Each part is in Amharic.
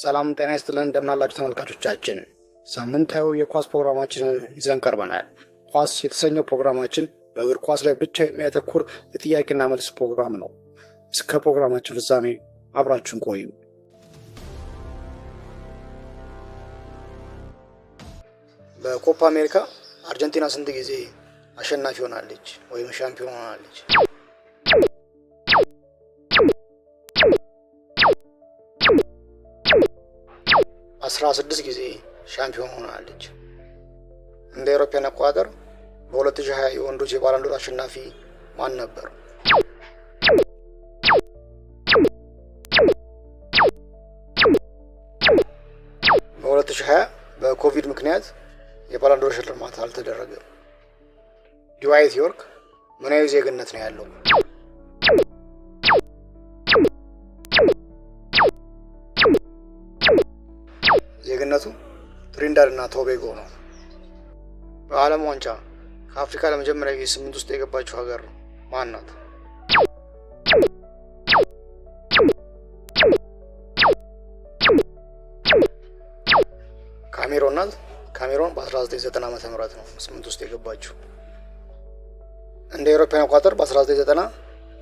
ሰላም ጤና ይስጥልን፣ እንደምናላችሁ ተመልካቾቻችን፣ ሳምንታዊ የኳስ ፕሮግራማችንን ይዘን ቀርበናል። ኳስ የተሰኘው ፕሮግራማችን በእግር ኳስ ላይ ብቻ የሚያተኩር የጥያቄና መልስ ፕሮግራም ነው። እስከ ፕሮግራማችን ፍጻሜ አብራችሁን ቆዩ። በኮፓ አሜሪካ አርጀንቲና ስንት ጊዜ አሸናፊ ሆናለች ወይም ሻምፒዮን ሆናለች? 16 ጊዜ ሻምፒዮን ሆናለች። እንደ አውሮፓውያን አቆጣጠር በ2020 የወንዶች የባላንዶር አሸናፊ ማን ነበር? በ2020 በኮቪድ ምክንያት የባላንዶር ሽልማት አልተደረገም። ድዋይት ዮርክ ምን አይነት ዜግነት ነው ያለው? ዜግነቱ ትሪንዳድ እና ቶቤጎ ነው። በዓለም ዋንጫ ከአፍሪካ ለመጀመሪያ ጊዜ 8 ውስጥ የገባችው ሀገር ማን ናት? ካሜሮን ናት። ካሜሮን በ1990 ዓመተ ምህረት ነው 8 ውስጥ የገባችው። እንደ አውሮፓውያን አቆጣጠር በ1990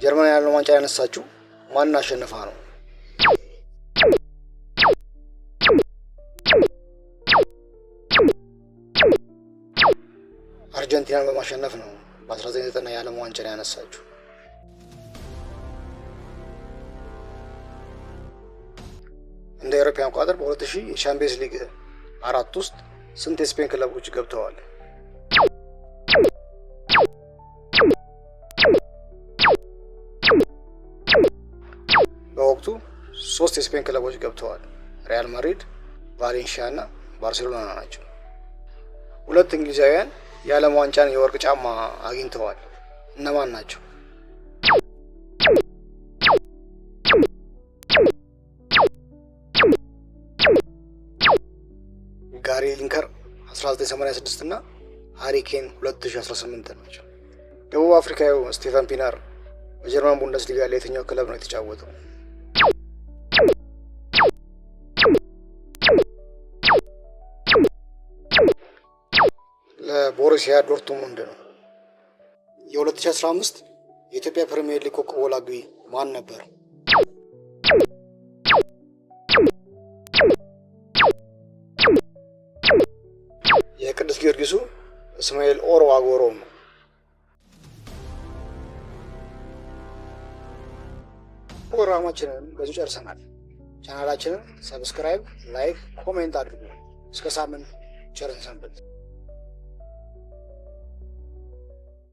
ጀርመን ያለው ዋንጫ ያነሳችው ማን አሸንፋ ነው? አርጀንቲናን በማሸነፍ ነው በ1990 የዓለም ዋንጫን ያነሳችው። እንደ አውሮፓውያን አቆጣጠር በ2000 የሻምፒየንስ ሊግ 4 ውስጥ ስንት የስፔን ክለቦች ገብተዋል? በወቅቱ 3 የስፔን ክለቦች ገብተዋል። ሪያል ማድሪድ፣ ቫሌንሺያ እና ባርሴሎና ናቸው። 2 እንግሊዛውያን የዓለም ዋንጫን የወርቅ ጫማ አግኝተዋል። እነማን ናቸው? ጋሪ ሊንከር 1986 እና ሃሪ ኬን 2018 ናቸው። ደቡብ አፍሪካዊው ስቴፈን ፒናር በጀርመን ቡንደስሊጋ ለየትኛው ክለብ ነው የተጫወተው? ለቦሩሲያ ዶርትሙንድ ነው። የ2015 የኢትዮጵያ ፕሪሚየር ሊግ ኮከብ ጎል አግቢ ማን ነበር? የቅዱስ ጊዮርጊሱ እስማኤል ኦሮ አጎሮ ነው። ፕሮግራማችንን በዚሁ ጨርሰናል። ቻናላችንን subscribe፣ like፣ comment አድርጉ። እስከ ሳምንት ቸር እንሰንብት።